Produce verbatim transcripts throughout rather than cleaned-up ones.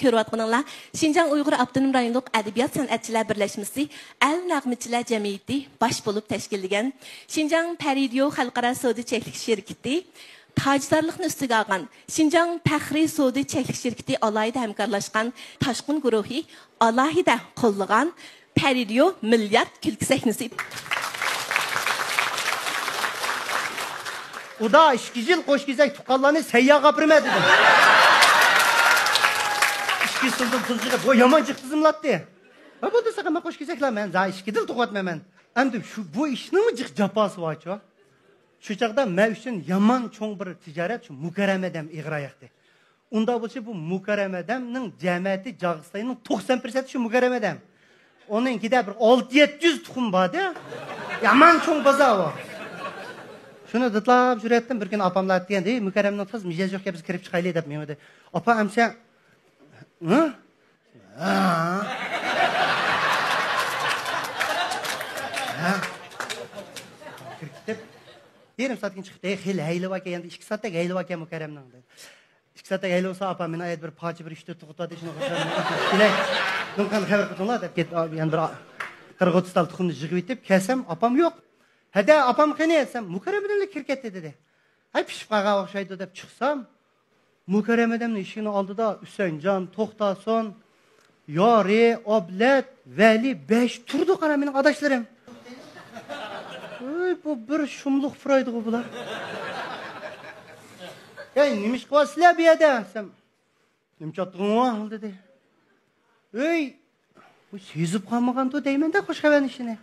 كۆرۈۋاتقىنىڭلار شىنجاڭ ئۇيغۇر ئاپتونوم رايونلۇق ئەدەبىيات سەنئەتچىلەر بىرلەشمىسى ئەل نەغمىچىلەر جەمئىيىتى باش بولۇپ تەشكىللىگەن، شىنجاڭ پەرىدىيو خەلقئارا سودا چەكلىك شىركىتى تاجدارلىقنى ئۈستىگە ئالغان، شىنجاڭ پەخرىي سودا چەكلىك شىركىتى ئالاھىدە ھەمكارلاشقان، تاشقۇن گۇرۇھى ئالاھىدە قوللىغان، پەرىدىيو مىليارد كۈلكە سەھنىسى. ئۇدا ئىككى يىل قوش كېزەك تۇغقانلارنى سەيياغا ئاپىرىمەن دېدىم. ئىككى يىل پۇل يىغىپ، بۇ يامان جىق تىزىملاتتى. ھە، بولدى، ساقا، مەن قوش كېزەكلەر، مەن زا ئىككى يىل تۇغۇۋاتمايمەن. ئەمدى شۇ، بۇ ئىشنىڭمۇ جىق جاپاسى بارچۇ؟ شۇ چاغدا مەن ئۈچۈن يامان چوڭ بىر تىجارەت شۇ مۇكەررەم ئادەم ئېغىر ئاياقتى. ئۇنداق بولسا بۇ مۇكەررەم ئادەمنىڭ جەمەتى جاغىستاينىڭ توقسان پىرسەنتى شۇ مۇكەررەم ئادەم. ئۇنىڭ ئىچىدە بىر ئالتە يەتتە يۈز تۇخۇم بار-دە. يامان چوڭ بازار ئۇ. شۇنى دىتلاپ يۈرەتتىم. بىر كۈنى ئاپاملار دېگەن، «ھېي، مۇكەررەمنىڭ تازا مىجەزى يوق ئىكەن، بىز كىرىپ چىقايلى» دەپ مېڭىدى. ئاپا، ئەمسە، ھە؟ ھە؟ ھە؟ كىرىپ كېتىپ، يېرىم سائەتتىن كېيىن چىقىپ، «ھەي، خېلى ھەيلى باركەن، يەنە ئىككى سائەتتەك ھەيلى باركەن مۇكەررەمنىڭ» دېدى. ئىككى سائەتتەك ھەيلى بولسا، ئاپا، مېنىڭ ئەيدە بىر پاچە، بىر ئۈچ تۆت تۇغۇت بار، شۇنى قوشۇپ كېلەي. دۇڭقان خەۋەر قىلدىڭلار دەپ كېتىپ، يەنە بىر قىرىق ئوتتۇز تال تۇخۇمنى يىغىۋېتىپ كەلسەم، ئاپام يوق. «ھەدە، ئاپام قېنى؟» دېسەم، «مۇكەررەم بىلەن كىرىپ كەتتى» دېدى. «ھەي، پىشىپ قالغان ئوخشايدۇ» دەپ چىقسام، مۇكەررەم ئادەمنىڭ ئىشىكىنىڭ ئالدىدا ئۈسەنجان، توختاسۇن، يارى، ئابلەت، ۋەلى، بەش تۇرىدۇ، قارا، مېنىڭ ئاداشلىرىم. ۋوي، بۇ بىر شۇملۇق پۇرايدىغۇ بۇلار. «ھەي، نېمە ئىش قىلىۋاتىسىلەر بۇ يەردە؟» دېسەم، «نېمە چاتتىڭىز؟» دېدى. «ۋوي، بۇ سېزىپ قالمىغاندۇ دەيمەن-دە خوش خەۋەرنىڭ ئىشىنى.»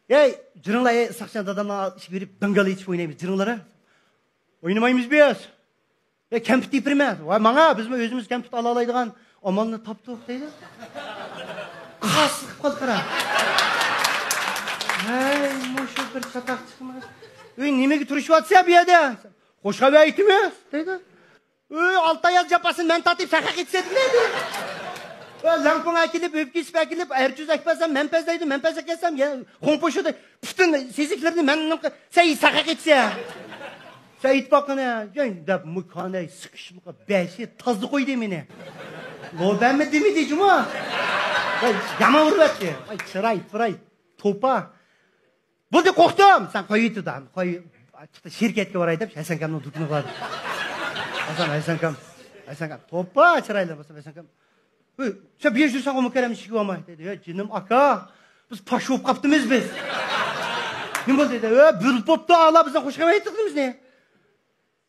«ھەي، جۈرۈڭلار، ھەي، ئىسھاقجان دادامنىڭ ئىشىگە بېرىپ داڭگال ئېتىشىپ ئوينايمىز، جۈرۈڭلار-ھە.» «ئوينىمايمىز بىز.» «ھەي، كەمپۈت ئېلىپ بېرىمەن.» «ۋاي، ماڭا، بىزمۇ ئۆزىمىز كەمپۈت ئالالايدىغان ئامالنى تاپتۇق» دەيدۇ. قاسسىلىق قىلىپ قالدى، قارا. «ھەي، مۇشۇ بىر چاتاق چىقماس. ۋوي، نېمىگە تۇرۇشۇۋاتىسىلەر بۇ يەردە؟» «خوش خەۋەر ئېيتىمىز» دەيدۇ. «ۋوي، ئالتە ئاياز جاپاسىنى مەن تارتىپ، سەن خەق ئېيتسەن» دەيدۇ. ۋە لەڭپۇڭ ئەكېلىپ، ئۆپكە ئېسىپ ئەكېلىپ، ئەرجۈز ئەكەلسەم، مەن پەزلەيدۇ، مەن پەزلەپ كەلسەم، يە، خوڭپوشۇدا پۈتۈن سېزىكلىرىنى مەن، سەن سەن خەق ئېيتسەن. سەن ئېيتىپ باققىنە، يەي، دەپ، مۇكانەي سىقىشمىغا بەشى تازا قويدى مېنى. لوبەنمۇ دېمىدى جۇمۇ. ۋاي، يامان ئۇرۇۋەتتى. ۋاي، چىراي، پىراي، توپا. «بولدى، قورقتۇم. سەن قويۇۋېتىدۇ، قوي، شىركەتكە باراي» دەپ، ھەسەنكامنىڭ دۇكىنىغا باردىم. ھەسەن، ھەسەنكام، ھەسەنكام، توپا چىرايلىق بولسا، ھەسەنكام. «ھۆي، سەن بۇ يەردە يۈرسەڭ، مۇكەررەم ئىشىكىگە بارماي» دېدى. «يا جېنىم ئاكا، بىز پاش بولۇپ قاپتىمىز بىز.» «نېمە بولدى؟» دېدى. «ھۆي، بىر بوپتۇ، ئالا بىزنىڭ خوش خەۋەر ئېيتتۇق بىزنى.»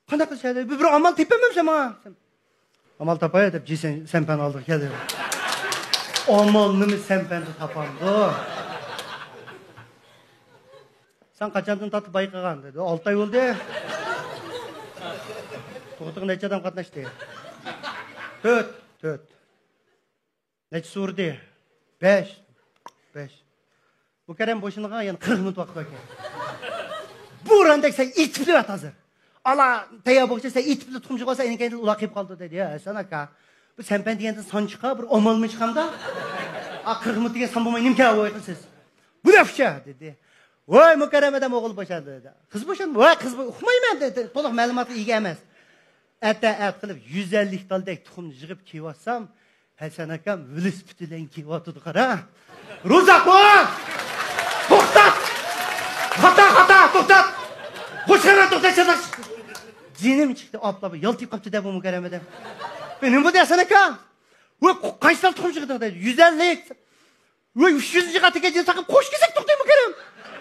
«قانداق قىلىش؟» دېدى. «بىر، بىر ئامال تېپەلمەمسەن ماڭا؟» دېسەم، «ئامال تاپاي» دەپ، جى سەمپەن ئالدىغا كەلدى. «ئامالنىمۇ سەمپەندە تاپامدۇ؟» «سەن قاچاندىن تارتىپ بايقىغان؟» دېدى. «ئالتە ئاي بولدى.» «تۇغۇتىغا نەچچە ئادەم قاتناشتى؟» «تۆت.» «تۆت.» «نەچچە سورىدى؟» «بەش.» «بەش.» «مۇكەررەم بوشىنىغان يەنە قىرىق مىنۇت ۋاقىت باركەن.» «بوراندەك سەن ئېيتىپ بېرىۋەت ھازىر. ئالا تەييار بولغۇچە سەن ئېيتىپ بېرىپ تۇخۇم يىغىۋالسا، ئېنىڭ كەينىدىن ئۇلار قېلىپ قالىدۇ» دېدى. «يا ھەسەن ئاكا، بۇ سەمپەن دېگەندىن سان چىقار، بىر ئامالمۇ چىقامدا؟ ئا، قىرىق مىنۇت دېگەن سان بولماي نېمە كەۋايقىسىز؟ بۇ نەپچە» دېدى. «ۋاي مۇكەررەم ئادەم ئوغۇل بوشاندى» دېدى. «قىز بوشاندى؟» «ۋاي قىز بو-، ئۇقمايمەن» دېدى. تولۇق مەلۇماتقا ئىگە ئەمەس. ئەتە ئەت قىلىپ يۈز ئەللىك تالدەك تۇخۇمنى يىغىپ كېلىۋاتسام، ھەسەن ئاكام ۋېلىسىپىتى بىلەن كېلىۋاتىدۇ، قارا. «روزاخۇن! توختات! خاتا، خاتا، توختات! خوش خەۋەر، توختات، چاتاق!» جېنىم چىقتى، ئاپلا يالتىيىپ قاپتۇ-دە بۇ مۇكەررەم ئادەم. «نېمە بولدى، ھەسەن ئاكا؟ ۋاي، قانچە تال تۇخۇم يىغدىڭ؟» دېدى. «يۈز ئەللىك.» «ۋاي، ئۈچ يۈزىنچى قاتتىكى جىن تاقىپ قوش كېزەك توختاي مۇكەررەم.»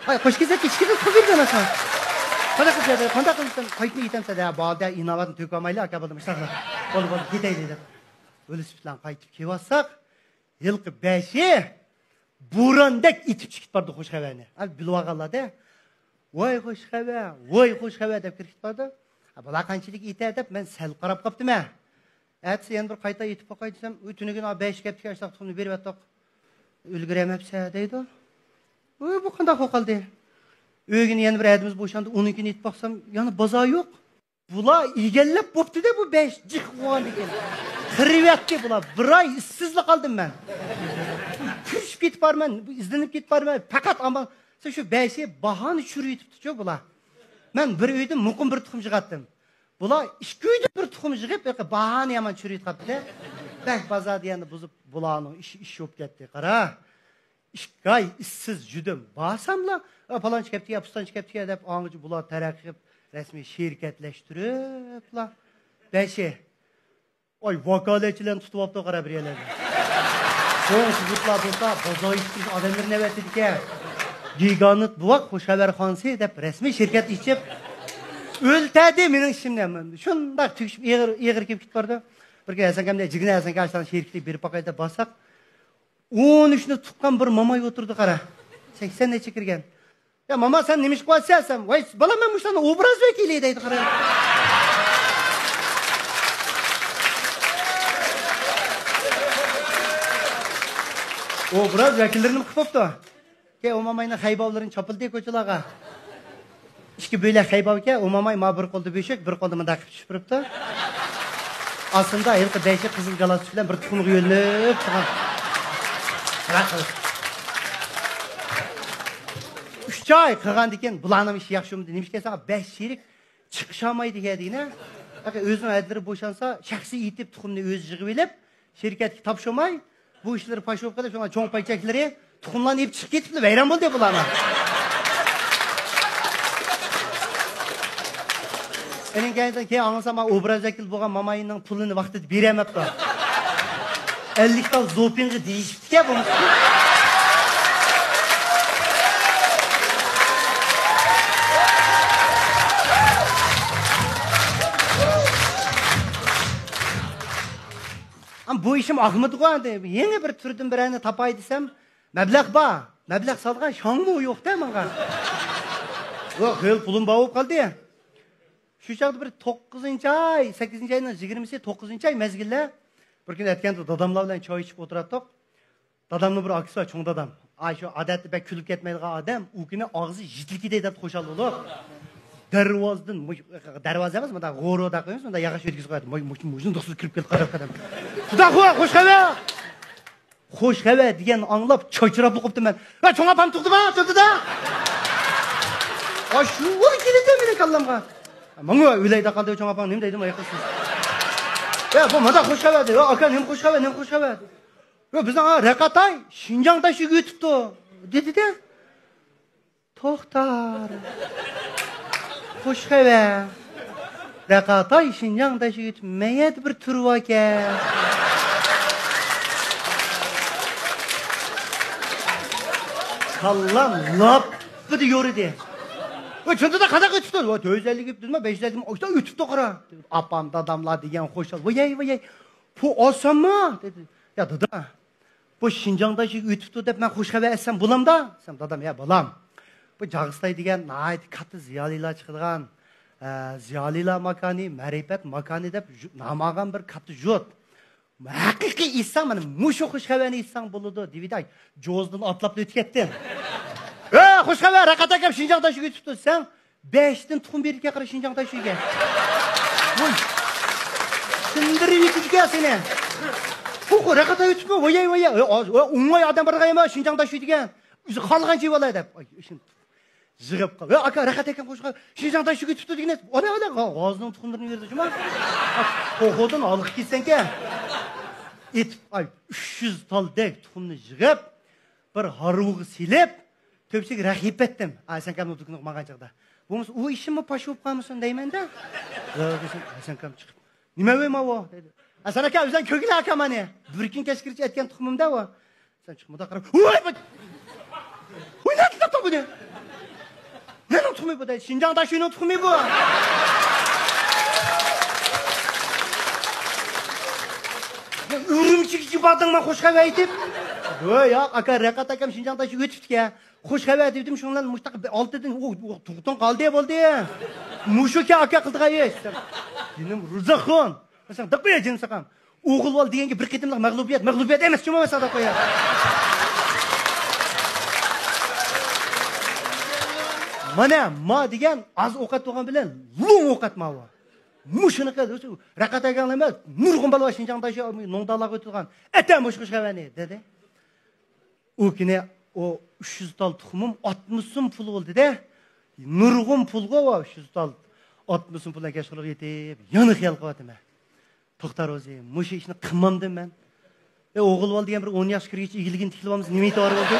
«ھاي، قوش كېزەك ئىچكىدە تۇخۇم بېرىدۇ ئاكا.» «قانداق قىلىسەن، قانداق قىلىسەن، قايتىپ يېتەمسەن؟» «ھە، بار-دە، ئىناۋەتنى تۆكۈۋالمايلى، ئاكا، بولدى، مۇشۇنداقلا. بولدى، بولدى، كېتەيلى» دەپ. ۋېلىسىپىت بىلەن قايتىپ كېلىۋاتساق، ھېلىقى بەشى بوراندا ئېتىپ چىقىپ بارىدۇ خوش خەۋەرنى. ھە، بىلىۋالغانلار-دە، «ۋاي خوش خەۋەر، ۋاي خوش خەۋەر» دەپ كىرىپ كېتىپ بارىدۇ. ھە، بۇلار قانچىلىك ئېتە دەپ مەن سەل قاراپ قاپتىمەن. ئەتىسى يەنە بىر قايتا ئېتىپ باقاي دېسەم، «ئۇ تۈنۈگۈن بەش كەپتىكەن، ئاشۇنداق تۇخۇمنى بېرىۋەتتۇق. ئۈلگۈرەلمەپسەن» دەيدۇ. ۋوي، بۇ قانداق بولۇپ قالدى؟ ئۆگىنى يەنە بىر ھەدىمىز بوشاندى، ئۇنىڭكىنى ئېتىپ باقسام، يەنە بازار يوق. بۇلار ئىگىلەپ بوپتۇ-دە، بۇ بەش جىق بولغاندىكىن. قىرىۋەتتى بۇلار. بىر ئاي ئىشسىزلا قالدىم مەن. كۈرۈشۈپ كېتىپ بارىمەن، ئىزدىنىپ كېتىپ بارىمەن. پەقەت ئامال، شۇ بەشى باھانى چۈشۈرۈۋېتىپتۇ-چۇ بۇلار. مەن بىر ئۆيدىن مۇقىم بىر تۇخۇم يىغاتتىم. بۇلار ئىككى ئۆيدىن بىر تۇخۇم يىغىپ، باھانى يامان چۈشۈرۈۋېتىپ قاپتۇ-دە. بەك بازار دېگەننى بۇزۇپ، بۇلارنىڭ ئىشى ئىش بولۇپ كەتتى. قارا، ئىككى ئاي ئىشسىز يۈردۈم. بارساملا، «ئا، پالانچى كەپتىكەن، پۇستانچى كەپتىكەن» دەپ، ئاڭغىچە بۇلار تەرەققىي قىلىپ، رەسمىي شىركەتلەشتۈرۈپلا. بەشى. ئاي، ۋاكالەتچىلەرنى تۇتۇۋاپتۇ، قارا، بىر يەرلەردە. چوڭ سوزۇقلار بولسا، بازار يېتىشتۈرۈش ئادەملىرى نۆۋەتتىكەن. گىگانت بوۋاق، خۇش خەۋەر خانىسى دەپ رەسمىي شىركەت ئېچىپ، ئۆلتەردى مېنىڭ ئىشىمنى. شۇنداق تۈگىشىپ، ئېغىر، ئېغىر كېلىپ كېتىپ بارىدۇ. بىر كۈنى ھەسەنكەمدە، «جىگنە ھەسەنكە، ئاشۇ شىركىتىگە بېرىپ باقاي» دەپ بارساق، ئون ئۈچنى تۇغقان بىر ماماي ئولتۇردى، قارا. سەكسەن نەچچە كىرگەن. «يا ماما، سەن نېمە ئىش قىلىۋاتىسەن؟» دېسەم، «ۋاي بالام، مەن مۇشۇلارنىڭ ئوبراز ۋەكىلى» دەيدۇ، قارا. ئوبراز ۋەكىللىرىنى قىلىپ بوپتۇ. كەي ئۇ ماماينىڭ خەيباۋلىرىنى چاپلىدى كوچىلارغا. ئىككى بۆلەك خەيباۋكەن، ئۇ ماماي ما بىر قولدا بۆشۈك، بىر قولدا مۇنداق قىلىپ چۈشۈپ تۇرۇپتۇ. ئاستىدا ھېلىقى بەشى قىزىل گالستۇك بىلەن بىر تۇخۇمغا يۆلىنىپ تۇرغان. ئۈچ ئاي قىلغاندىن كېيىن بۇلارنىڭ ئىشى ياخشى بولمىدى. نېمىشقا دېسەڭ، بەش شېرىك چىقىشالمايدىكەن دېگىنە. ئۆزىنىڭ ھەدىلىرى بوشانسا، شەخسىي ئېتىپ تۇخۇمنى ئۆزى يىغىۋېلىپ، شىركەتكە تاپشۇرماي، بۇ ئىشلىرى پاش بولۇپ قېلىپ، شۇڭا چوڭ پاي چەكلىرى تۇخۇملارنى ئېلىپ چىقىپ كېتىپلا ۋەيران بولدى بۇلارنىڭ. ئېنىڭ كەينىدىن كېيىن ئاڭلىسام، ئوبراز ۋەكىل بولغان ماماينىڭ پۇلىنى ۋاقتىدا بېرەلمەپتۇ. ئەللىك تال زوپىڭغا دېيىشىپتىكەن بولمىسا. ئەمما بۇ ئىشىم ئاقمىدىغۇ ئەمدى. يېڭى بىر تۈردىن بىرەرنى تاپاي دېسەم، مەبلەغ بار. مەبلەغ سالغان شاڭمۇ يوق-دە ماڭا. يوق، خېلى پۇلۇم بار بولۇپ قالدى. شۇ چاغدا بىر توققۇزىنچى ئاي، سەككىزىنچى ئاينىڭ يىگىرمىسى، توققۇزىنچى ئاي مەزگىللەر. بىر كۈنى ئەتكەندە داداملار بىلەن چاي ئىچىپ ئولتۇراتتۇق. دادامنىڭ بىر ئاكىسى بار، چوڭ دادام. ئاي، شۇ ئادەتتە بەك كۈلۈپ كەتمەيدىغان ئادەم. ئۇ كۈنى ئاغزى يېتىلىپ كېتەي دەپ خۇشال بولۇپ، دەرۋازىدىن، مۇش-، دەرۋازا ئەمەس، مۇنداق غورۇ دەپ قويىمىز، مۇنداق ياغاچ ئۆتكۈزۈپ قوياتتى. مۇ-، مۇ-، مۇشۇنداق كىرىپ كېلىپ قاراپ قادام. «خۇدا خۇدا، خۇش خەۋەر!» خۇش خەۋەر دېگەن ئاڭلاپ چاچراپلا قوپتۇم مەن. «ۋە چوڭ ئاپام تۇغدىما، چوڭ دادا؟» ئاشۇ كېلىدۇ مېنىڭ كاللامغا. ماڭا ئۆلەيدە قالدى، چوڭ ئاپاڭ نېمە دەيدۇ، ئاياق ئۈستىدە. ۋە بۇ مادا خۇش خەۋەر دەيدۇ. «ئاكا، نېمە خۇش خەۋەر، نېمە خۇش خەۋەر؟» «ۋە بىزنىڭ، ھا، رەقەتاي شىنجاڭ تاشيولىغا ئۆتۈپتۇ» دېدى-دە. توختار. خۇش خەۋەر. رەقەتاي شىنجاڭ تاشيولىغا ئۆتۈپ، مەيەردە بىر تۈر باركەن. كاللام لاپپىدە يورۇدى. ۋاي، چوڭ دادا، قانداق ئۆتۈپتۇ؟ ۋاي، تۆت يۈز ئەللىك ئۆتۈپتۇ، بەش يۈز ئەللىك ئۆتۈپتۇ، قارا. ئاپام، داداملار دېگەن خۇشال. ۋاي، ۋاي، پۇ ئالساممۇ؟ دېدى. يا، دادا، بۇ شىنجاڭ تاشيولىغا ئۆتۈپتۇ دەپ مەن خۇش خەۋەر ئېيتسام بولامدا؟ دېسەم، دادام، يا بالام، بۇ جاغىستاي دېگەن ناھايىتى كاتتا زىيالىيلار چىقىدىغان، ئە، زىيالىيلار ماكانى، مەرىپەت ماكانى دەپ ژۇ-، نام ئالغان بىر كاتتا ژۇت. ھەقىقىي ئېيتساڭ، مانا مۇشۇ خۇش خەۋەرنى ئېيتساڭ بولىدۇ، دېۋىدە جوزىدىن ئاتلاپلا ئۆتۈپ كەتتىم. ھە، خۇش خەۋەر، رەقەت ئاكام شىنجاڭ تاشيولىغا ئۆتۈپتۇ دېسەڭ، بەشتىن تۇخۇم بېرىدىكەن، قارا، شىنجاڭ تاشيولىغا. ۋوي. سىندۇرۇپ يېتىدىكەن سېنى. خۇ، خۇ، رەقەت ئۆتۈپمۇ؟ ۋاياي، ۋاياي. ئە، ئاز، ئە، ئوڭاي ئادەم بارغان ئەمەس، شىنجاڭ تاشيولى دېگەن. ئۆزى خالىغانچە يېۋالاي دەپ. ئاي، ئىشىم. يىغىپ قال. ۋە ئاكا، رەقەت ئاكام خۇش خەۋەر، شىنجاڭ تاشيولىغا ئۆتۈپتۇ دېگىنى. ئانا، ئانا، غا-، غازنىڭ تۇخۇملىرىنى بېرىدۇ، جۇما. توخۇدىن ھالقىپ كېتىسەنكەن. ئېتىپ، ئاي، ئۈچ يۈز تالدەك تۇخۇمنى يىغىپ، بىر ھارۋىغا سېلىپ، تۆپىسىگە رەخ يېپەتتىم. ھەسەنكامنىڭ دۇكىنىغا ماڭغان چاغدا. بولمىسا ئۇ ئىشىممۇ پاش بولۇپ قالمىسۇن دەيمەن-دە. ھەسەنكام چىقىپ، «نېمە ۋەي ماۋۇ؟» دېدى. «ھەسەن ئاكا، ئۆزۈڭ كۆرگىلى ئاكا مانى. بىر كۈن كەچكىرىچە ئەتكەن تۇخۇمۇم-دە ئۇ.» سەن چىقىپ مۇنداق قاراپ، «ۋاي، بۇ، ۋاي، نەدىن تاپتىڭ بۇنى؟ نېنىڭ تۇخۇمى بۇ؟» دەيدۇ. «شىنجاڭ تاشيولىنىڭ تۇخۇمى بۇ.» «ئۈرۈمچىگىچە باردىڭما خۇش خەۋەر ئېيتىپ؟» «يوق، ياق، ئاكا، رەقەت ئاكام شىنجاڭ تاشيولىغا ئۆتۈپتىكەن. خۇش خەۋەر دېدىم، شۇنىڭ بىلەن مۇشتاق ئالتىدىن ئۇ، ئۇ، تۇغدۇڭ قالدى بولدى. مۇشۇكەن ئاكا قىلىدىغان ئىش.» «جېنىم روزاخۇن.» سەن دىققىيە جېنىم ساقام. ئوغۇل بالا دېگەنگە بىر قېتىملىق مەغلۇبىيەت، مەغلۇبىيەت ئەمەس، جۇما مەن ساداق قويا. مانا، ما دېگەن ئاز ئوقەت بولغان بىلەن لوڭ ئوقەت ماۋۇ. مۇشۇنى قىل، رەقەت ئەگەڭلەر ئەمەس، نۇرغۇن بالا بار شىنجاڭدا شۇ نوڭدانلارغا ئۆتىدىغان. ئەتە مۇشۇ خۇش خەۋەرنى، دېدى. ئۇ كۈنى ئۇ ئۈچ يۈز تال تۇخۇمۇم ئاتمىش سوم پۇل بولدى-دە. نۇرغۇن پۇلغۇ ئۇ ئۈچ يۈز تال. ئاتمىش سوم پۇل ئەكەش قىلىپ يېتىپ، يەنە خىيال قىلىۋاتىمەن. توختا روزى، مۇشۇ ئىشنى قىلمامدىم مەن. ئە، ئوغۇل بالا دېگەن بىر ئون ياشقا كىرگىچە ئىگىلىكىنى تىكلىۋالمىسا نېمە ئېتىبارى بولدى؟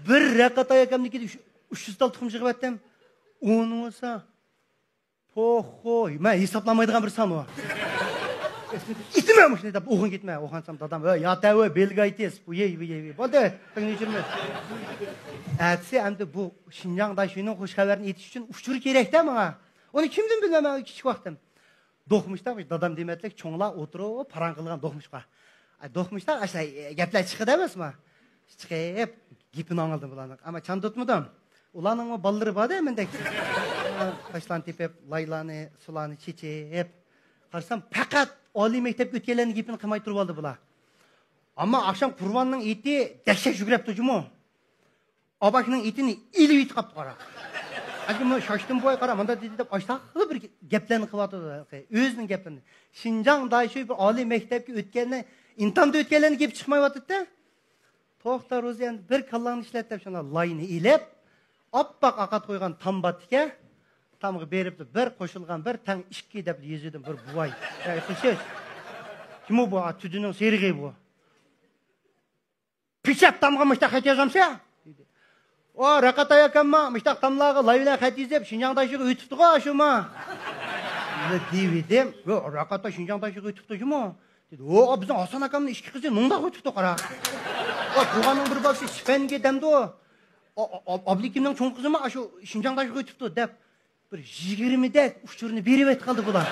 بىر رەقەت ئاياكەمنىڭكىدە ئۈچ يۈز تال تۇخۇم يىغىۋەتتىم. ئۇنى بولسا پوخوي، مەن ھېسابلانمايدىغان بىر سان ئۇ. ئېيتىمەن مۇشۇنى دەپ، ئوخۇن كەتمە، ئوخۇنسام دادام، ھە، ياتەۋە، بېلگايتىس، بۇ يەي، بۇ يەي، بۇ يەي. بولدى، تىڭنى چۈشۈرمە. ئەتىسى ئەمدى بۇ شىنجاڭ داشۆنىڭ خۇش خەۋىرىنى ئېيتىش ئۈچۈن ئۇچۇر كېرەكتە ماڭا. ئۇنى كىمدىن بىلىمەن مەن كىچىك ۋاقتىم. دوقمۇشتا، دادام دېمەتلىك چوڭلار ئولتۇرۇپ پاراڭ قىلغان دوقمۇشقا. ئاي، دوقمۇشتا ئاشۇ گەپلەر چىقىدۇ ئەمەسمۇ؟ چىقىپ، گېپىنى ئاڭلىدىم بۇلارنىڭ. ئەمما چاندۇرتمىدىم. ئۇلارنىڭمۇ بالىلىرى بار-دە مەندەك. تاشلارنى تېپىپ، لايلارنى، سۇلارنى چېچىپ. قارىسام، پەقەت ئالىي مەكتەپكە ئۆتكەنلەرنىڭ گېپىنى قىلماي تۇرۇۋالدى بۇلار. ئەمما ئاخشام قۇرباننىڭ ئېتى دەھشەت يۈگرەپتۇ جۇمۇ. ئاباكنىڭ ئېتىنى ئېلىۋېتىپ قاپتۇ، قارا. ئەمدى مانا شاشتىم بوۋاي، قارا، مانا دېدى دەپ، ئاشتاقلا بىر گەپلەرنى قىلىۋاتىدۇ، ئۆزىنىڭ گەپلىرىنى. شىنجاڭ داشۆ بىر ئالىي مەكتەپكە ئۆتكەننى، ئىمتىھاندا ئۆتكەنلەرنىڭ گېپى چىقمايۋاتىدۇ-دە. توختا روزى، ئەمدى بىر كاللاڭنى ئىشلەت دەپ، شۇنداق لاينى ئېلىپ، ئاپئاق ئاقات قويغان تام بار ئىكەن. تامغا بېرىپ، بىر قوشۇلغان بىر تەڭ ئىككى دەپ يېزىۋىدىم، بىر بوۋاي. يا، قىلچە. كىم ئۇ بۇ؟ تۈدىنىڭ سېرىقى بۇ. پىچاپ تامغا مۇشتاق خەت يازامسە؟ دېدى. ئۇ رەقەت ئاياكەمما مۇشتاق تاملارغا لاي بىلەن خەت يېزىپ، شىنجاڭ داشۆگە ئۆتۈپتىغۇ ئاشۇما. دېيىۋىدىم. يو، رەقەت ئاي شىنجاڭ داشۆگە ئۆتۈپتۇ جۇمۇ. دېدى. ئۇ، بىزنىڭ ھاسان ئاكامنىڭ ئىككى قىزى نوڭداغا ئۆتۈپتۇ، قارا. ئۇ، تۇغاننىڭ بىر بالىسى سىپەنگە دەمدۇ. ئۇ، ئۇ، ئۇ، ئابلىكىمنىڭ چوڭ قىزىمۇ ئاشۇ شىنجاڭ داشۆگە ئۆتۈپتۇ، دەپ. بىر يىگىرمىدەك ئۇچۇرنى بېرىۋەتكەلدى بۇلار.